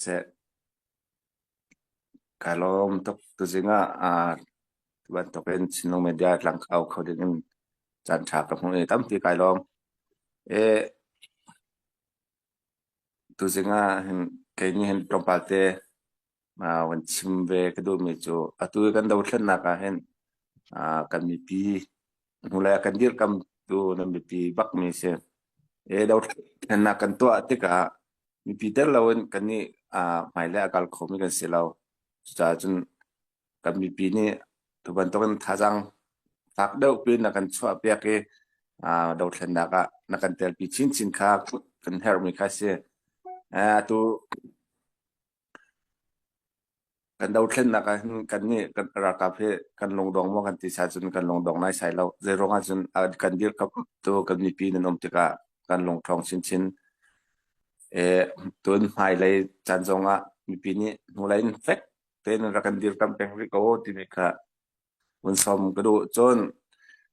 Seh, kai lawm tuk. Tuzing ah aa tu bantukin Chinlung Media tlang au kho ding in caan ṭha ka hmuh i tampi kai lawm. E, tuzing ah hin kei nih hin tlawmpal te uh, van chim ve ka duhmi cu atu i kan dothlennak ah hin uh, kan mipi hnulei ah kan dirkamtu na mipi bakmi si. E dothlennak kan tuah tikah mipi tel loin kan nih uh, hmailei a kal khomi kan si lo. Cucaah cun kan mipi nih tu bantukin thazaang fak deuh piin na kan chuahpiak i uh, dothlennak ah na kan telpi chinchin kha kan herhmi kha si. Uh, atu Kan dothlennak ah hin kannih kan ralkap hi kan lungdong maw kan ti sa cun kan lungdong naisai lo. Zeiruang ah cun kan dirkamhtu kan mipi nan um tikah kan lungṭhawng chinchin. E, tun hmailei caan zong ah mipi nih hnulei in fek tein rak kan dirkamh peng rih ko timi kha vun sawm ka duh. Cun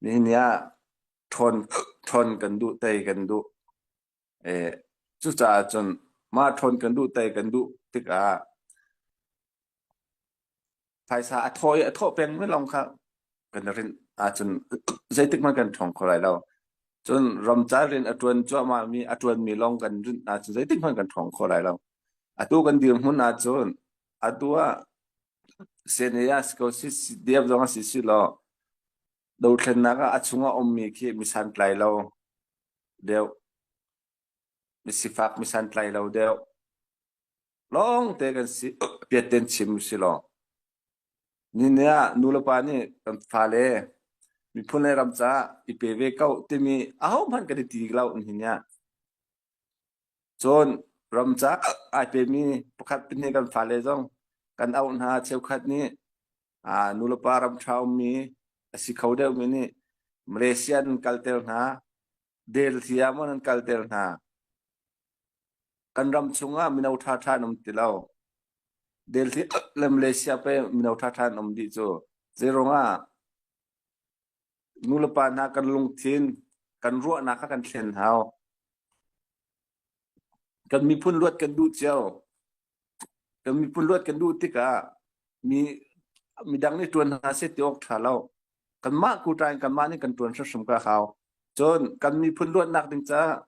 nihin ni ah ṭhawn ṭhawn kan duh, tei kan duh. E, cucaah cun mah ṭhawn kan duh tei kan duh tikah phaisa a thawh i a thawh peng mi lawng kha kan rinh ahcun zeitik hmanh kan ṭhawng kho lai lo. Cun ramcar rian a ṭuan cuahmah mi a ṭuan mi lawng kan rinh ahcun zeitik hmanh kan ṭhawng kho lai lo. Atu kan dirhmun ahcun atu ah CNA ah si ko si CDF zong ah si si law dothlennak ah a chungah ummi khi mi santlai lo deuh, misifak misantlai lo deuh lawngte kan si piatten chim si law ni ah nulepa nih kan fale miphun le ram caah i pe ve ko timi ahohmanh kan i ti lo nihin ah cun ram caah ai pemi pakhat pahnih kan fale zong kan auh hna cheukhat nih nulepa ram ṭha ummi a si kho deuhmi nih Malaysia an kalter hna Delhi ah maw nan kalter hna? Kan ram chungah mino ṭhaṭha an um ti lo. Delhi le Malaysia pe mino ṭhaṭha an um dih cu. Zeiruangah nulepa hna kan lungthin, kan ruahnak kha kan thlen hau. Kan miphun luat kan duh cio. Kan miphun luat kan duh tikah mi midang nih ṭuan hna seh ti awk ṭha lo. Kanmah kuṭa in kanmah nih kan ṭuan hrimhrim ka hau. Cun kan miphun luatnak ding caah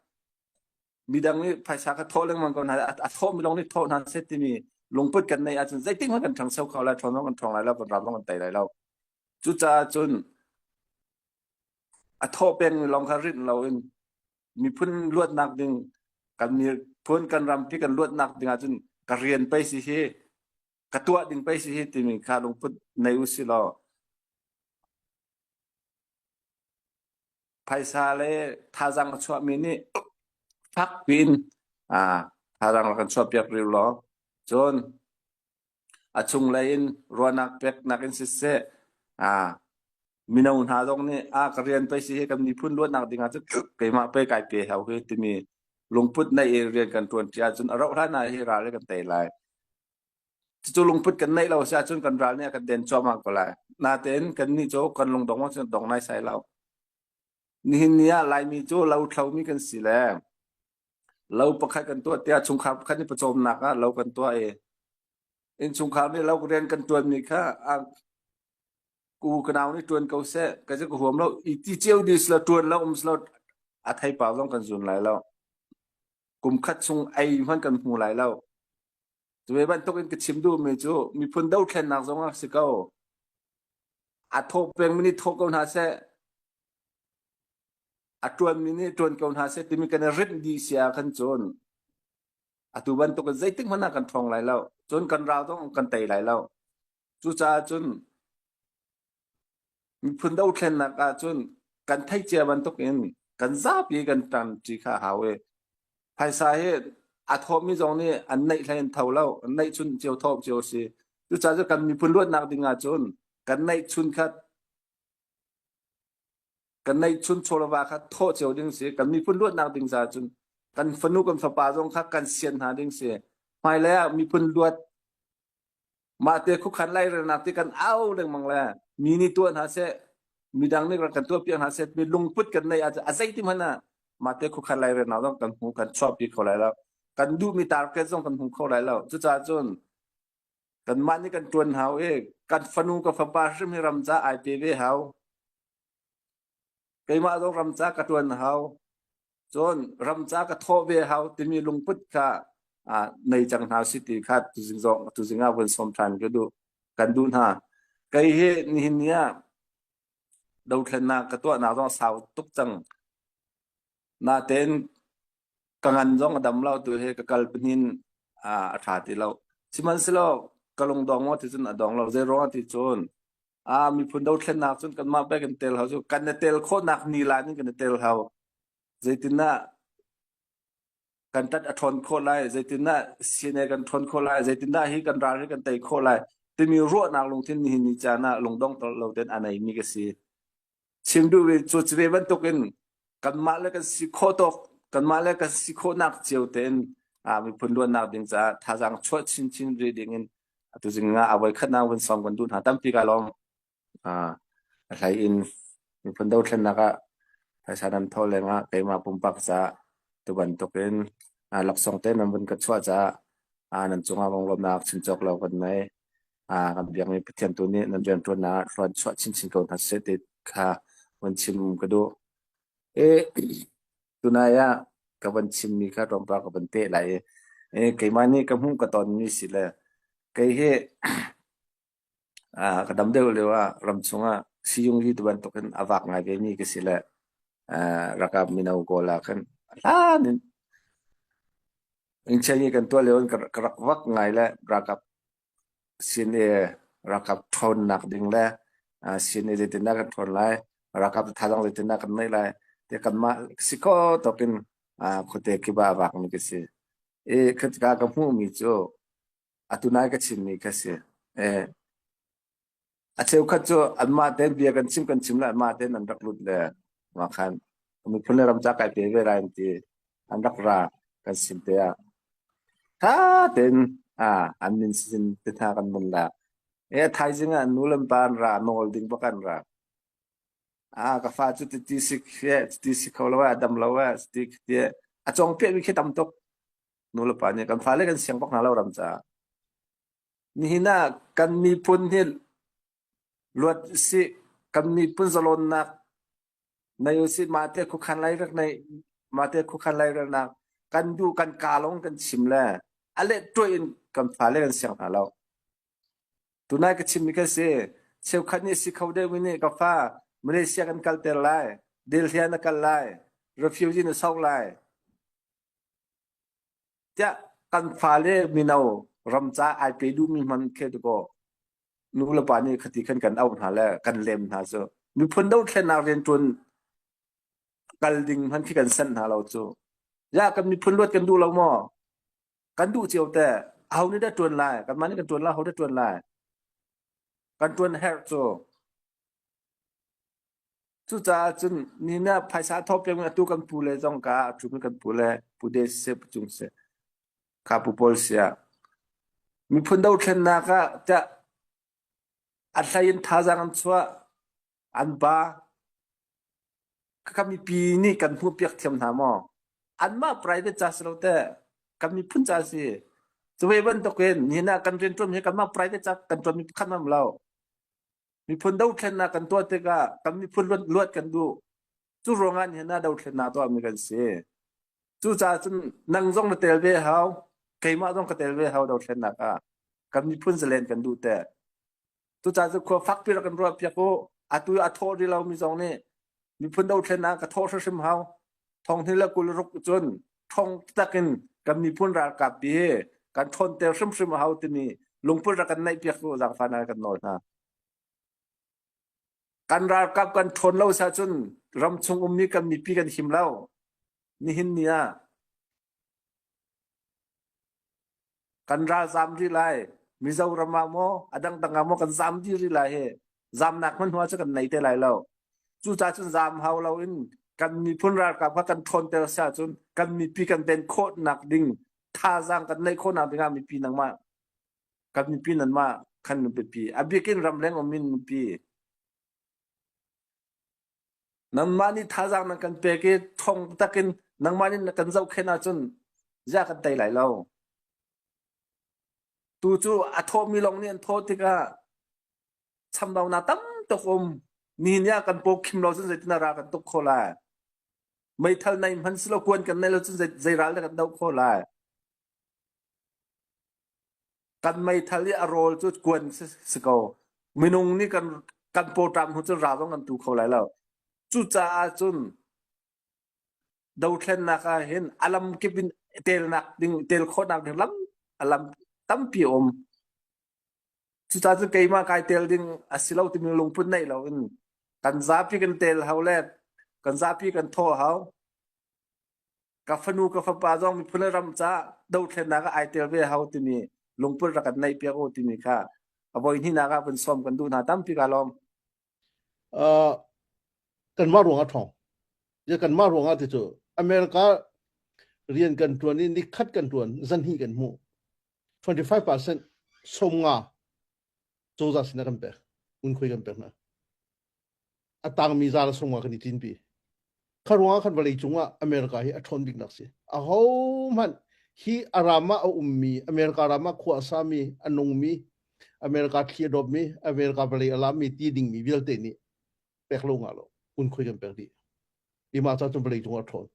midang nih phaisa kha thawh lengmang ko hna a thawhmi lawng nih thawh hna seh timi lungput kan neih ahcun zeitik hmanh kan ṭhangcho kho lai, ṭhawn zong kan ṭhawng lai lo, kan ram zong kan tei lai lo. Cucaah cun a thawh pengmi lawng kha rinh loin miphun luatnak ding kan miphun kan rampi kan luatnak ding ahcun ka rian pei si hi ka tuah ding pei si hi timi kha lungput nei u si law phaisa le thazaang a chuahmi nih fak piin thazaang rak kan chuahpiak rih law cun a chunglei in ruahnak peknak in siseh mino hna zong nih a ka rian pei si hi kan miphun luatnak ding ah cun keimah pei kai pe hau hi timi lungput neih i rian kan ṭuan ṭi ahcun a rauh hlan ah hi ral hi kan tei lai. Cucu lungput kan neih lo si ahcun kan ral nih a kan den cuahmah ko lai. Natein kannih cu kan lungdong cun dong naisai lo. Nihin ni ah Laimi cu lo thlomi kan si le lo pakhat kan tuah tiah chungkhar pakhat nih pawcawmnak ah lo kan tuah i innchungkhar nih lo rian kan ṭuanmi kha ku ka nau nih ṭuan ko seh ka cu ka huam lo i ti cio dih silo ṭuan lo um silo a theipar zong kan zun lai lo kum khat chung ei hmanh kan hmu lai lo cu ve bantuk in ka chim duhmi cu miphun dothlennak zong ah si ko a thawh pengmi nih thawh ko hna seh a ṭuanmi nih ṭuan ko hna seh timi kan i rinh dih si ah khan cun atu bantuk in zeitik hmanh ah kan ṭhawng lai lo cun kan ral zong kan tei lai lo cucaah cun miphun dothlennak ah cun kan theih cia bantuk in kan zapi kan ṭanṭi kha a hau i phaisa hi a thawhmi zong nih an neih hlei an tho lo an neih chun cio thawh cio a si cucaah cun kan miphun luatnak ding ah cun kan neih chun kha kan neihchun chawlava kha thawh cio ding si kan miphun luatnak ding caah cun kan fanu kan fapa zong kha kan sian hna ding si hmailei ah miphun luat mah te khukhan lairelnak ti kan au lengmang le mi nih tuah hna seh midang nih rak kan tuah piak hna seh mi lungput kan neih ahcun a zeiti hmanh ah mah te khukhan lairelnak zong kan hmu kan chuahpi kho lai lo. Kan duhmi target zong kan hmu kho lai lo. Cucaah cun kanmah nih kan ṭuan hau i kan fanu ka fapa hrim hi ram ca ai pe ve hau. Keimah zong ram ca ka ṭuan hau. Cun ram ca ka thawh ve hau timi lungput kha nei cang hna si ti kha tuzing zong tuzing ah vun sawm ṭhan ka duh kan duh hna. Kei hi nihin ni ah dothlennak ka tuahnak zong sau tuk cang. Natein ka ngan zong a dam lo tu hi ka kal pahnin a ṭha ti lo. Sihmanhsehlaw ka lungdong maw ti cun a dong lo. Zei ruangah ti cun a miphun dothlennak cun kanmah pek kan tel hau cu kan i tel khawhnak ni lan in kan i tel hau. Zeitindah kan tat a ṭhawn khawh lai, zeitindah CNA kan ṭhawn khawh lai, zeitindah hi kan ral hi kan tei khawh lai timi ruahnak lungthin nihin ni caan ah lungdong lo tein a neimi ka si. Chim duh ve cu ve bantukin kanmah le kan si khawh tawk kanmah le kan si khawhnak cio tein miphun luatnak ding caah thazaang chuah chinchin rih ding in atu zing ah a voi khatnak vun sawm kan duh hna tampi ka lawm. A hlei in miphun dothlennak ah phaisa nan thawh lengah keimah pumpak caah tu bantukin laksawng te nan vun ka chuah caah nan cungah lunglawmhnak chim cawk lo kan nei. Kan biakmi Pathian tu nih nan rianṭuannak ah hruan chuah chinchin ko hna seh ti kha vun chim ka duh. I tunai ah ka van chimmi kha tlawmpal ka van peh lai i keimah nih ka hmuh ka tonmi si le kei hi ka dam deuh lio ah ramchung ah siyungli ti bantukin a vak ngai vemi ka si le ralkap mino kawl ah khan hlan in Ingchian i kan tuah lio in ka rak vak ngai le ralkap sin i ralkap ṭhawnnak ding le sin i zeitindah kan ṭhawn lai, ralkap thazaang zeitindah kan neih lai ti kanmah si khawh tawk in khuate kip ah a vakmi ka si. I khatka ka hmuhmi cu atu nai ka chimmi kha si. A cheukhat cu anmah tein bia kan chim kan chim le anmah tein an rak lut le mah khan miphun le ram ca kai pe ve lai an ti. An rak ra kan sim te ah ṭha tein an min sin te hna kan mun la. E thaizing ah nu le pa an ra nawl ding bak an ra. Ah ka fa cu ti si ti si kho lo a dam lo a ti ti a cong piah mi khi tam tuk. Nu le pa nih kan fale kan siang bak hna lo ram caah. Nihin ah kan miphun hi luat usih, kan miphun zalawnnak nei usih, mahte khuakhan lairek nei, mahte khuakhan lairelnak kan duh, kan kaa lawng kan chim le a let tuah in kan fale kan siang hna lo. Tunai ka chimmi ka si, cheukhat nih si kho deuhmi nih ka fa Malaysia kan kalter lai, Delhi ah na kal lai, refugee na sok lai, Tiah kan fale mino ram ca ai pe duhmi hmanh khi dakaw nu le pa nih khati khan kan auh hna le kan lem hna cu miphun dothlennak rianṭuan kal ding hmanh khi kan sanh hna lo cu. Ya kan miphun luat kan duh lo maw? Kan duh cio te. Aho nih dah ṭuan lai? Kanmah nih kan ṭuan lai, aho dah ṭuan lai? Kan ṭuan herh cu. Cucaah cun nihin ah phaisa a thawh peng atu kan pu le zong ka a ṭhumi kan pu le Pu De siseh Pu Cung siseh kha pu pawl siah miphun dothlennak ah tiah a hlei in thazaang an chuah an ba khakha mipi nih kan hmuhpiak thiam hna maw anmah private ca si lo teh kan miphun ca si cu ve bantukin nihin ah kan rianṭuan hi kanmah private ca kan ṭuanmi pakhat hmanh lo Miphun dothlennak kan tuah tikah kan miphun luat kan duh. Cu ruangah nihin ah dothlennak tuahmi kan si. Cucaah cun nang zong na tel ve hau, keimah zong ka tel ve hau dothlennak ah. Kan miphun zalen kan duh teh. Cucaah cu khua fakpi rak kan ruah piak u. Atu a thawh rih lomi zong nih miphun dothlennak ka thawh hrimhrim hau. Thong hnih le 26 cun thong tak in kan miphun ralkap pi hi kan ṭhawnter hrimhrim a hau timi lungput rak kan neih piak u zaangfah hna kan nawl hna. Kan ralkap kan ṭhawn lo cun ramchung ummi kan mipi kan him lo. Nihin ni ah Kan ralzam rih lai. Mizoram ah maw, a dangdang ah maw kan zam dih rih lai hi. Zamnak hmanhua cu kan nei te lai lo. Cucaah cun zam hau loin kan miphun ralkap kha kan ṭhawnter si ahcun kan mipi kan ven khawhnak ding thazaang kan neih khawhnak dingah mipi nangmah kan mipi nanmah khan nan biapi. A bikin ramleng um in mipi Nangmah nih thazaang na kan pek i thong takin nangmah nih na kan zohkhenh ahcun Ziah kan tei lai lo. Tu cu a thawhmi lawng nih an thawh tikah chambaunak tam tuk um. Nihin ah kan paw khim lo cun zeitin dah ral kan tuk khawh lai? Meithal nei hmanh si lo kuan kan nei lo cun zei ral dah kan doh khawh lai? Kan meithal i a rawl cu kuan si, si ko. Minung nih kan kan pawṭam hnu cun ral zong kan tu kho lai lo. Cucaah cun dothlennak ah hin a lam kip in telnak ding tel khawhnak ding lam a lam tampi a um. Cucaah cun keimah kai tel ding a si lo timi lungput neih lo in kan zapi kan tel hau le kan zapi kan thawh hau. Ka fanu ka fapa zong miphun le ram ca dothlennak ah ai tel ve hau timi lungput rak kan neih piak u timi kha a voi hnihnak ah vun sawm kan duh hna tampi ka lawm. Uh, kanmah ruang ah ṭhawng. Ya kanmah ruang ah ti cu America rian kan ṭuan i nikhat kan ṭuan zanhnih kan hmuh. 25% sawmnga cozah sinah kan pek. Ngunkhuai kan pek hna. A tangmi za le sawmnga kan i tlinpi. Kha ruangah khan vawlei cungah America hi a ṭhawn biknak si. Ahohmanh hi a ram ah a ummi, America ram ah khua a sami, a nungmi, America thli a dawpmi, America vawlei a lammi, ti dingmi vialte nih pek lo ngah lo. Ngunkhuai kan pek dih. Ima ca cun vawlei cungah a ṭhawn.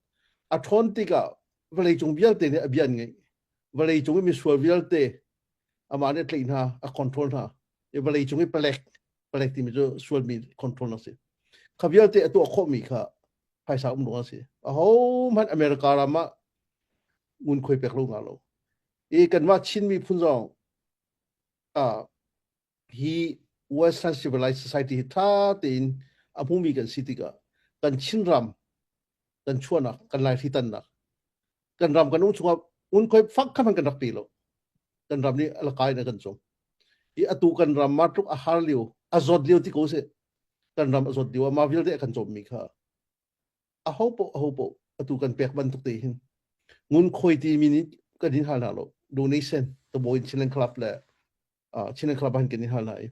A ṭhawn tikah vawlei cung vialte nih a bia an ngeih. Vawlei cung i misual vialte amah nih a tlaih hna, a control hna. I vawlei cung i palek, palek timi cu sualmi control a si. Kha vialte a tuah khawhmi kha phaisa um ruang a si. Ahohmanh America ram ah ngunkhuai pek lo ngah lo. I kanmah Chin miphun zong ah hi Western civilized society hi tha tein a hmumi kan si tikah kan Chinram kan chuahnak kan Laihri tannak kan ram kan um chungah ngunkhuai fak kha hmanh kan rak pe lo kan ram nih a lakai na kan cung i atu kan ram ma tluk a har lio a zawt lio ti ko seh kan ram a zawt lio ma vialte a kan cawmmi kha a ho po a ho po atu kan pek bantuk te hin ngunkhuai ti mi nih kan in hal hna lo donation to boin Chinland Club le Chinland Club han kan in hal hna i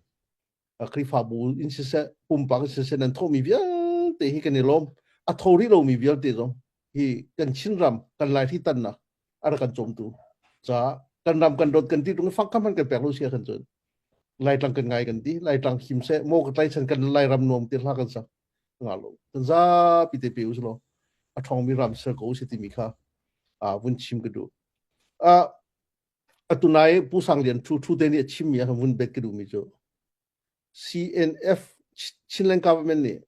Khrihfabu in siseh pumpak in siseh nan thawhmi vialte hi kan i lawm a tho rih lomi vialte zong hi kan Chinram kan Laihri tannak a rak kan cawmtu caah kan ram kan dawt kan ti tung fak kam kan pek lo sia kan cun Laitlang kan ngai kan ti Laitlang him seh maw ka tlai chan kan Lairam nuam ti hla kan sak nga lo kan zapi te pe uslo a ṭhawngmi ram ser ko si timi kha a vun chim ka duh a Atunai Pu Sang Lian Thu Thu te nih a chimmi ah vun bet ka duhmi cu CNF Chinland government nih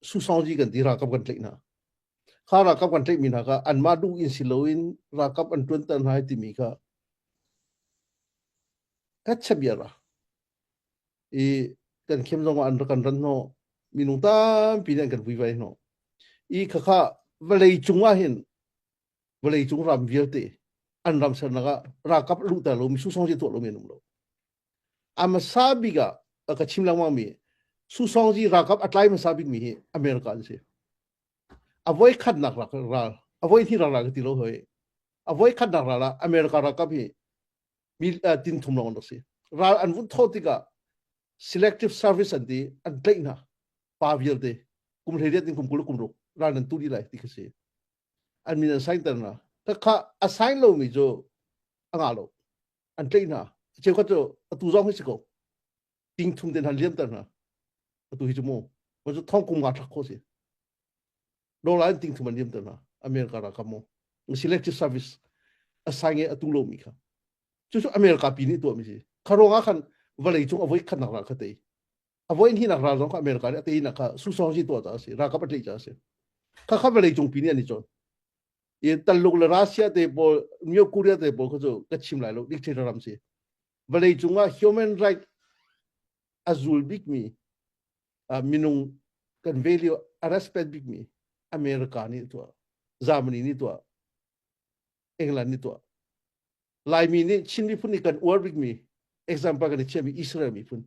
Susawngji kan ti ralkap kan tlaih hna. Kha ralkap kan tlaihmi hna kha anmah duh in si loin ralkap an ṭuanter hna ai timi kha ka chia ra. I kan khem zong ah an rak kan ran hnawh. Minung tampi nih an kan vuivai hnawh. I khakha vawlei cung ah hin vawleicung ram vialte an ram sernak ah ralkap luhter lomi susawngzi tuah lomi an um lo. A hmasa bik ah ka chim lengmang mi susawngzi ralkap a tlai hmasa bik mi hi America an si. A voi khatnak ral, a voi hnih ral ka ti lo hoi. A voi khatnak ral ah America ralkap hi mi tin thum lawng an rak si. Ral an vun thawh tikah selective service an ti an tlaih hna pa vialte kum 18 in kum 20 kum ruk ral nan tu dih lai ti kha si. An min an sign ter hna. Khakha a sign lomi cu a ngah lo. An tlaih hna. Cheukhat cu atu zong hi si ko. Ting thum ten han liam ter hna. Atu hi cu mu. Mo cu thong kum nga thak kho si. Dollar in ting thum an liam ter hna. America ralkap mu. Selective service a sign i atu lomi kha. Cucu America pi nih tuahmi si. Kha ruangah khan vawlei cung a voi khatnak ral kha tei. A voi hnihnak ral zong kha America nih a teinak kha susawng tuah caah a si ralkap a tlaih caah a si kha kha vawlei cung pi nih an i cawn i Taluk le Russia te pawl Myo Korea te pawl kha cu ka chim lai lo dictator ram si vawlei cung ah human right a zul bikmi minung kan value a respect bikmi America nih tuah Germany nih tuah England nih tuah Laimi nih Chin miphun nih kan uar bikmi example kan i chiahmi Israel miphun.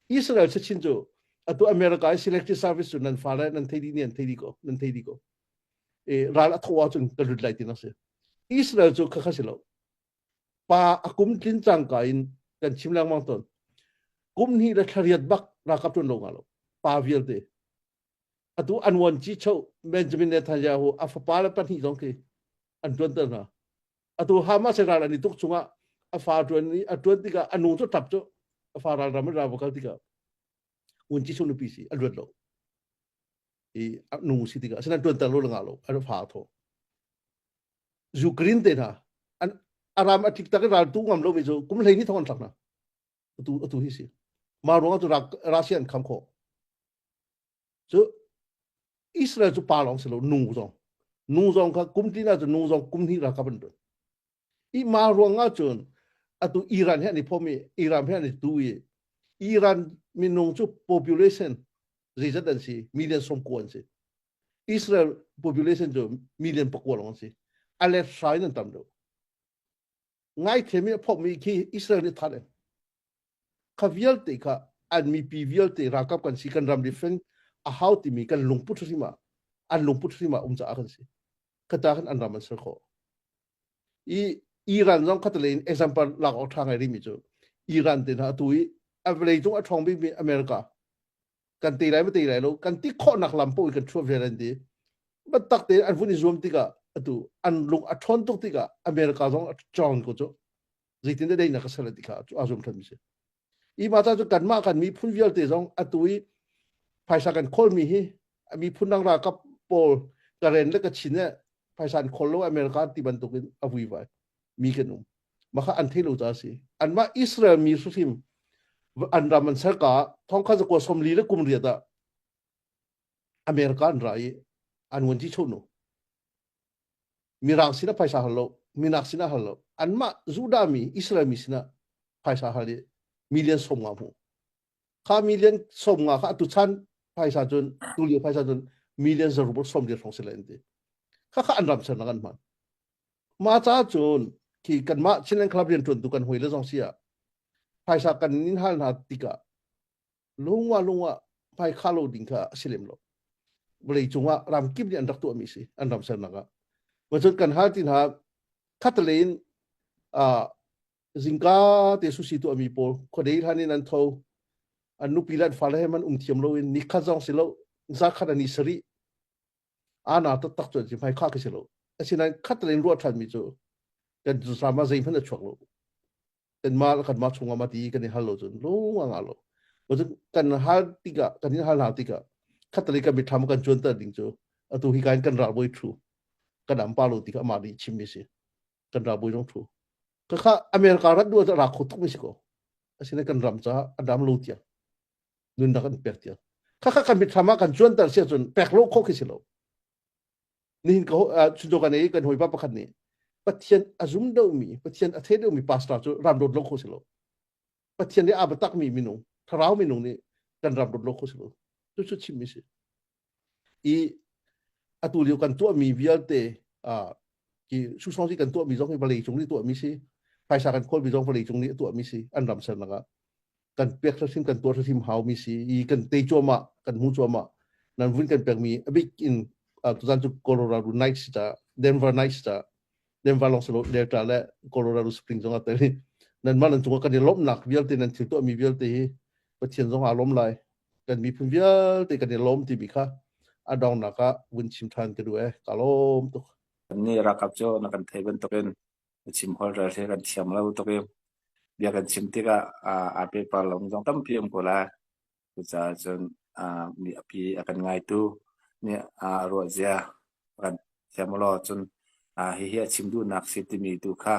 Israel chin cu atu America i selective service cu nan fale nan thei dih ni an thei dih ko nan thei dih ko. E, ral a thawh ahcun kan lut lai ti na si. Israel cu khakha si lo. Pa a kum tlin cangka in kan chim lengmang tawn. Kum hnih le thlariat bak ralkap tuan lo nga lo. Pa vialte. Atu an wan ci cho Benjamin Netanyahu a fapa le pahnih zong khi an tuanter hna. Atu Hamas he ral an i tuk chungah a fa ṭuan i a ṭuan tikah a nu cu ṭap cu a fa ral ram in ral va kal tikah vunci chung nupi si a luat lo. I a nu si tikah asinain ṭuanter lo le ngah lo a fa a thaw. Ukraine te hna an a ram a tlik tak i ral tu ngam lomi cu kum 12 thong an thlak hna. Atu atu hi si. Mah ruangah cu Russia an kham khawh. Cu Israel cu pa lawng si lo nu zong. Nu zong kha kum tlin ahcun nu zong kum hnih ralkap an ṭuan. I mah ruangah cun atu Iran he an i phom i Iran he an i tu i Iran minung cu population zeizat an si million 90 an si. Israel population cu million 9 lawng an si. A let hra in an tam deuh. Ngaithiam i a phommi khi Israel nih that Kha vialte kha an mipi vialte ralkap kan si kan ram defend a hau timi kan lungput hrim ah an lungput hrim ah um caah kan si. Khata khan an ram an ser khawh. I Iran zong khatale in example lak awk ṭha ngai rihmi cu Iran te hna atu i a vawlei cung a ṭhawng bikmi America kan te lai ma te lai lo kan ti khawhnak lam paoh in kan chuah ve an ti. Biatak tein an vun i zuam tikah atu an lung a ṭhawn tuk tikah America zong a ṭhawn ko cu. Zeitin dah daihnak ka ser ti kha aa zuam ṭhanmi si. I mah ca cu kanmah kan miphun vialte zong atu i phaisa kan khawlmi hi miphun dang ralkap pawl Karen le Kachin eh phaisa an khawl lo America ti bantukin a vuivai mi kan um. Mah kha an thei lo ca si. Anmah Israel mi hrimhrim an ram an ser ka thongkhat zakua 40 le kum riat ah America an ra i an vuanci chonu. Mirang sinah phaisa hal lo, minak sinah hal lo. Anmah Judah mi, Israel mi sinah phaisa hal i million 50 hmu. Kha million 50 kha atu chan phaisa cun tulio phaisa cun million 140 hrawng si lai an ti. Kha kha an ram sernak an hman. Mah ca cun khi kanmah Chinland Club rianṭuantu kan hawi le zong si ah phaisa kan in hal hna tikah lungwa lungwa hmai kha lo ding kha a si lem lo. Vawlei cungah ram kip nih an rak tuahmi si an ram sernak ah. Cun kan hal ti hna khatalei in zingka te susi tuahmi pawl khuadei hlan in an tho an nupi le an fale he man um thiam loin nikhat zong si lo zakhat ani sarih ana taktak cu an si hmai kha ka si lo asinain khatalei in ruah ṭhanmi cu kan sama zeihmanh a chuak lo kanmah kanmah chungah ma ti kan i hal lo cun lung a ngah lo cun kan hal tikah kan in hal hna tikah khatalei kan mitthlam kan cuanter ding cu atu hi kain kan ralbawi thu kan am pa lo tikah amah nih chimmi si kan ralbawi zong thu ka kha America rat duh ra kho tuk mi si ko asinain kan ram caah a dam lo tiang nunnak an pek tiang kha kha kan mitthlam ah kan cuanter si ahcun pek lo khawh khi si lo nihin ka chunto kan i kan hawipa pakhat nih Pathian a zum deuhmi Pathian a thei deuhmi pastor cu ram dawt lo kho si lo Pathian nih aa biatakmi minung thlarau minung nih kan ram dawt lo kho si lo cu cu chimmi si i atu lio kan tuahmi vialte ki susong si kan tuahmi zong hi vawlei cung nih tuahmi si phaisa kan khawlmi zong vawlei cung nih a tuahmi si an ram sernak ah kan pek hrim kan tuar hrim hau mi si i kan tei cuahmah kan hmu cuahmah nan vun kan pek mi a bik in tuzan cu Colorado Knights ta Denver Knights ta Denver long silo Delta le Colorado Spring zong a tel nan mah nan cungah kan i lawmhnak vialte nan thil tuahmi vialte hi Pathian zong aa lawm lai kan miphun vialte kan i lawm timi kha a dongnak ah vun chim ṭhan ka duh e ka lawm tuk Ni ralkap cu na kan thei bantukin chim holh rel hi kan thiam lo tuk i bia kan chim tikah aa pehpar lo zong tampi um ko lai. Cucaah cun mi a pi a kan ngaitu nih a ruahzia kan thiam law cun hihi a chim duhnak si timi tu kha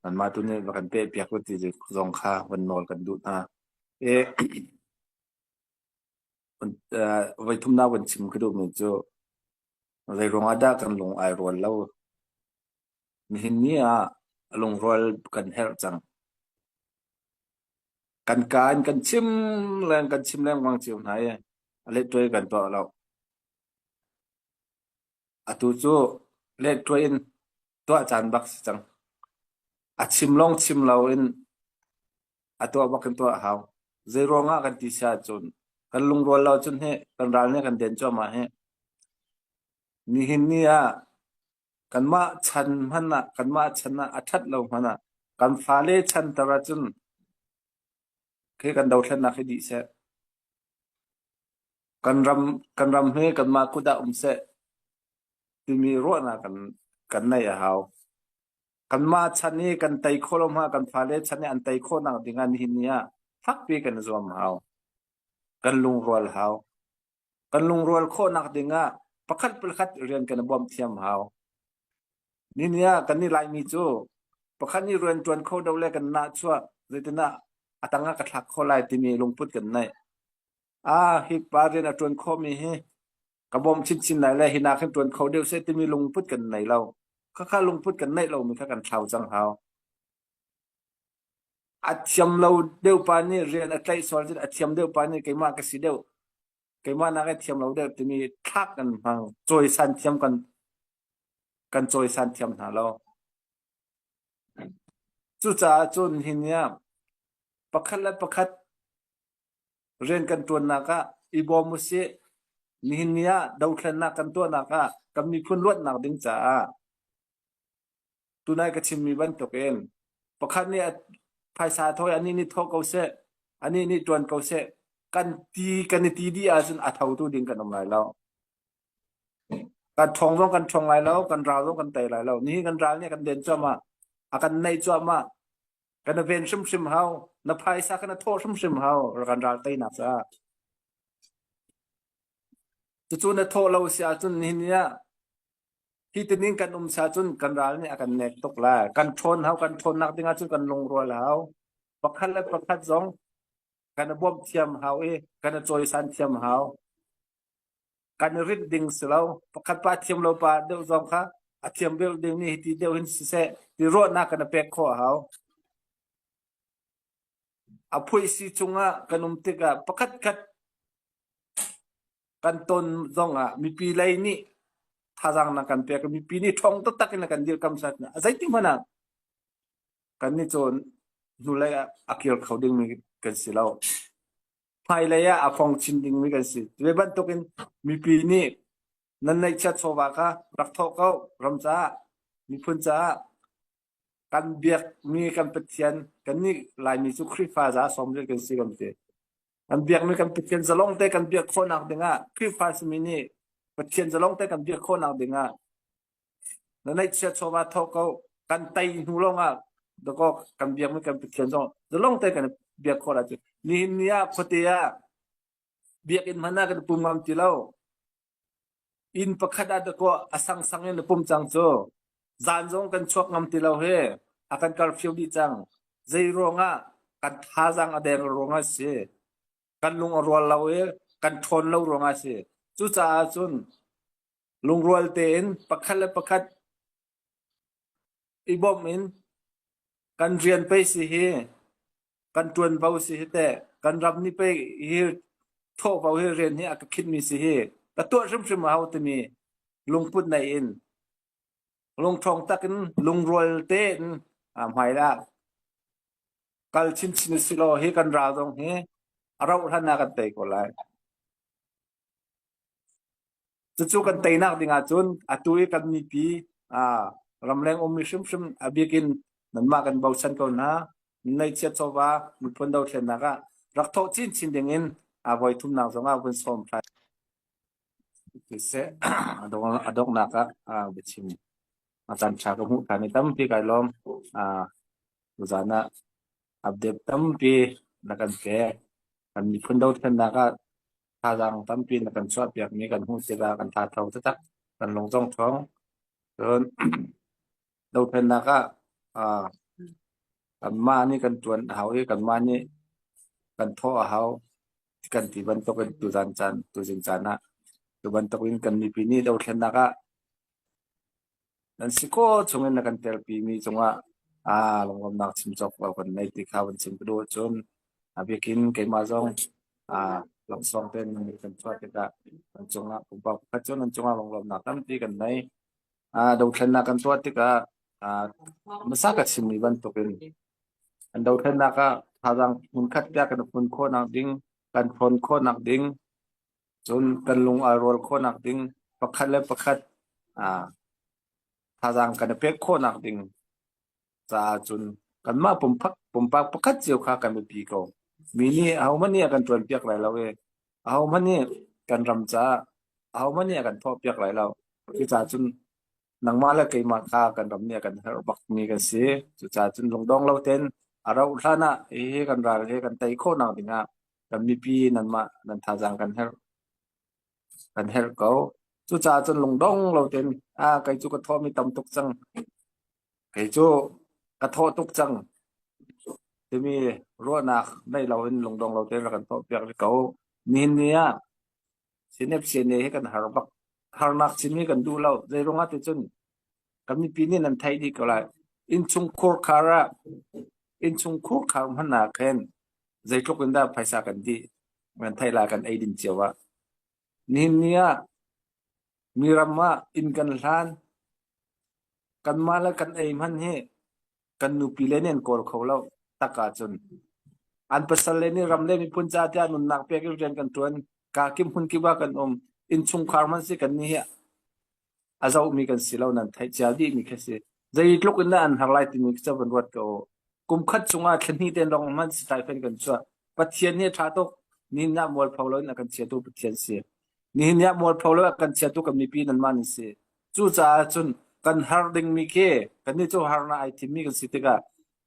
nanmah tu nih va kan pehpiak u ti zong kha van nawl kan duh hna. I voi thumnak van chim ka duhmi cu zei ruangah dah kan lung ai rual lo Nihin ni ah lungrual kan herh cang. Kan kaa in kan chim leng kan chim lengmang cio hna i a lehtuai kan tuah lo. Atu cu lehtuai in tuah caan bak si cang. A chim lawng chim loin a tuah bak in tuah a hau. Zei ruangah kan ti si ahcun kan lungrual lo cun hi kan ral nih kan den cuahmah hi. Nihin ni ah Kanmah chan hmanh ah kanmah chan ah a ṭhat lo hmanh ah kan fale chan tar ahcun khi kan dothlennak hi dih seh. Kan ram kan ram hi kanmah kut ah um seh timi ruahnak kan kan neih a hau. Kanmah chan i kan tei khawh lo hmanh kan fale chan i an tei khawhnak ding ah nihin ni ah fakpi kan i zuam hau. Kan lungrual hau. Kan lungrual khawhnak ding ah pakhat pakhat rian kan i bawmh thiam hau. Nihin ah kan i Laimi cu pakhat nih rian ṭuan kho do le kan nahchuah zeitinah a tang ah ka thlak khawh lai timi lungput kan neih. Ah, hi pa rian a ṭuan khawhmi hi ka bawmh chinchin lai le hi nak hin ṭuan kho deuh seh timi lungput kan nei lo. Khakha lungput kan neih lomi kha kan thlau cang hau. A thiam lo deuh pa nih rian a tlaih sual cun a thiam deuh pa nih keimah ka si deuh keimah nak i thiam lo deuh timi thlak kan hmang cawisan thiam kan kan cawisan thiam hna lo. Cucaah cun hi ni ah pakhat le pakhat rian kan ṭuannak ah i bawm usih. Nihin ni ah dothlennak kan tuahnak ah kan miphun luatnak ding caah tunai ka chimmi bantukin pakhat nih phaisa a thawh i anih nih thawh ko seh, anih nih ṭuan ko seh, kan ti kan i ti dih ahcun a thotu ding kan um lai lo. Kan ṭhawng zong kan ṭhawng lai lo, kan ral zong kan tei lai lo. Nihin kan ral nih a kan den cuahmah, a kan naih cuahmah. Kan i ven hrimhrim hau. Na phaisa kha na thawh hrimhrim hau kan ral teinak caah. Cucu na thawh lo si ahcun nihin ni ah hi tining kan um si ahcun kan ral nih a kan nek tuk lai. Kan ṭhawn hau, kan ṭhawnnak ding ahcun kan lungrual hau. Pakhat le pakhat zong kan i bawmh thiam hau i kan i cawisan thiam hau. Kan i rinh ding si lo. Pakhat pa thiam lo pa deuh zong kha a thiam deuh ding nih hiti deuh hin siseh ti ruahnak kan i pek khawh a hau. A phuaisi cungah kan um tikah pakhatkhat kan ton zongah mipi lei nih thazaang na kan pek mipi nih ṭhawng taktak in a kan dirkam sat na zeitik hmanh ah kan nih cun hnulei ah a kir kho dingmi kan si lo. Hmailei ah a fong chin dingmi kan si. Ve bantukin mipi nih nan neihchiat chawva kha rak thawh ko ram caah miphun caah kan biakmi kan Pathian kannih Laimi cu Khrihfa za sawm riat kan si kan ti. Kan biakmi kan Pathian zalong te kan biak khawhnak dingah Khrihfa simi nih Pathian zalong te kan biak khawhnak dingah na neihchiat chawva thawh ko kan tei hnu lawngah dakaw kan biakmi kan Pathian zong zalong te kan biak khawh lai cu. Nihin ni ah khuate ah biakinn hmanh ah kan pum ngam ti lo. Inn pakhat ah dakaw a sangsang in a pum cang cu. Zan zong kan chuak ngam ti lo hi. A kan curfew dih cang. Zei ruangah kan thazaang a der ruangah a si. Kan lung a rual lo i kan ṭhawn lo ruangah a si. Cucaah cun lungrual tein pakhat le pakhat i bawmh in kan rian pei si hi kan ṭuanvo si hi teh kan ram nih pei hi thawhvo hi rian hi a ka khinhmi si hi ka tuah hrimhrim a hau timi lungput nei in lungṭhawng tak in lungrual tein hmai ah kal chinchin usih law hi kan ral zong hi a rauh hlan ah kan tei ko lai. Cucu kan teinak ding ahcun atu i kan mipi ramleng ummi hrimhrim a bik in nanmah kan bochan ko hna. Neihchiat chawva miphun dothlennak ah rak thawh chinchin ding in a voi thumnak zong ah vun sawm hrai. Siseh a donghnak ah biachim a caan ṭha ka hmuh ṭhan i tampi kai lawm. Tuzaan ah update tampi na kan pek. Kan miphun dothlennak ah thazaang tampi na kan chuahpiakmi kan hmuh tikah kan tha tho taktak. Kan lung zong ṭhawng. Cun dothlennak ah uh, kanmah nih kan ṭuan a hau i kanmah nih kan thawh a hau kan ti bantuk in tuzan caan tuzing caan ah tu bantuk in kan mipi nih dothlennak ah Nan si khawh chungin na kan telpimi cungah aa lunglawmhnak chim cawk lo kan nei ti kha van chim ka duh ahcun a bikin keimah zong aa laksawng tein nan kan chuah tikah nan cungah pumpak pakhat cu nan cungah lunglawmhnak tampi kan nei. Aa dothlennak kan tuah tikah aa hmasa ka chimmi bantukin kan dothlennak ah thazaang hmunkhat tiah kan fun khawhnak ding kan thawn khawhnak ding Cun kan lung aa rual khawhnak ding pakhat le pakhat aa thazaang kan i pek khawhnak ding caah cun kanmah pumpak pumpak pakhat cio kha kan biapi ko. Mi nih ahohmanh nih a kan ṭuanpiak lai lo i ahohmanh nih kan ram caah ahohmanh nih a kan thawhpiak lai lo. Cucaah cun. Nangmah le keimah kha kan ram nih a kan herh bakmi kan si. Cucaah cun lungdong lo tein a rauh hlan ah hihi kan ral hi kan tei khawhnak dingah kan mipi nanmah nan thazaang kan herh kan herh ko. Cucaah cun lungdong lo tein ah kei cu ka thawhmi tam tuk cang. Kei cu ka thawh tuk cang timi ruahnak nei loin lungdong lo tein rak kan thawhpiak rih ko. Nihin ni ah CNF CNA hi kan har bak. Harnak chim hi kan duh lo. Zei ruangah ti cun kan mipi nih nan theih dih ko lai. Innchungkhur khar ah innchungkhur khar hmanh ah khin zeitluk in dah phaisa kan dih kan theih lai kan eidin cio ah. Nihin ni ah mi ram ah inn kan hlan kanmah le kan ei hmanh hi kan nupi le nih an kawl kho lo tak ahcun an pasal le nih ram le miphun ca tiah nunnak pek in rian kan ṭuan ka kim hmun kip ah kan um innchungkhar hmanh si kan nih hi a zohmi kan si lo nan theih cia dihmi khi si zeitluk in dah an har lai timi khi van ruat ko kum khat chungah thla hnih ten lawng hmanh stipend kan chuah Pathian hi a ṭha tuk nihin ah mualpho loin a kan chiatu Pathian si nihin ah mualpho lo a kan chiatu kan mipi nanmah nan si Cucaah cun kan har dingmi khi kannih cu harnak ai thimmi kan si tikah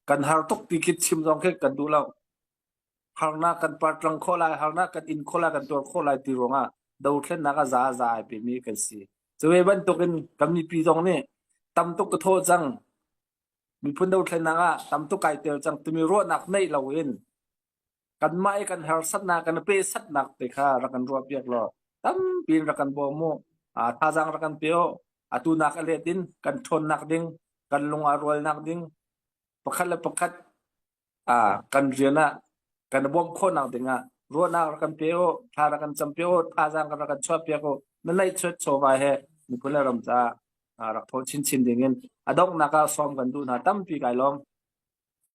kan har tuk ti khi chim zong khi kan duh lo. Harnak kan partlang khawh lai, harnak kan in khawh lai, kan tuar khawh lai ti ruangah dothlennak a za a za ai pemi kan si. Cu ve bantukin kan mipi zong nih tam tuk ka thawh cang, miphun dothlennak ah tam tuk kai tel cang timi ruahnak neih loin kanmah i kan harsatnak kan pehsatnak te kha rak kan ruahpiak law tampi in rak kan bawm u thazaang rak kan pe u atu nak a let in kan ṭhawnnak ding kan lung aa rualnak ding pakhat le pakhat kan rian ah kan i bawmh khawhnak ding ah ruahnak rak kan pe u thla rak kan campi u thazaang rak kan chuahpiak u na neihchuat chawva he miphun le ram caah rak thawh chinchin ding in a donghnak ah sawm kan duh hna tampi kai lawm.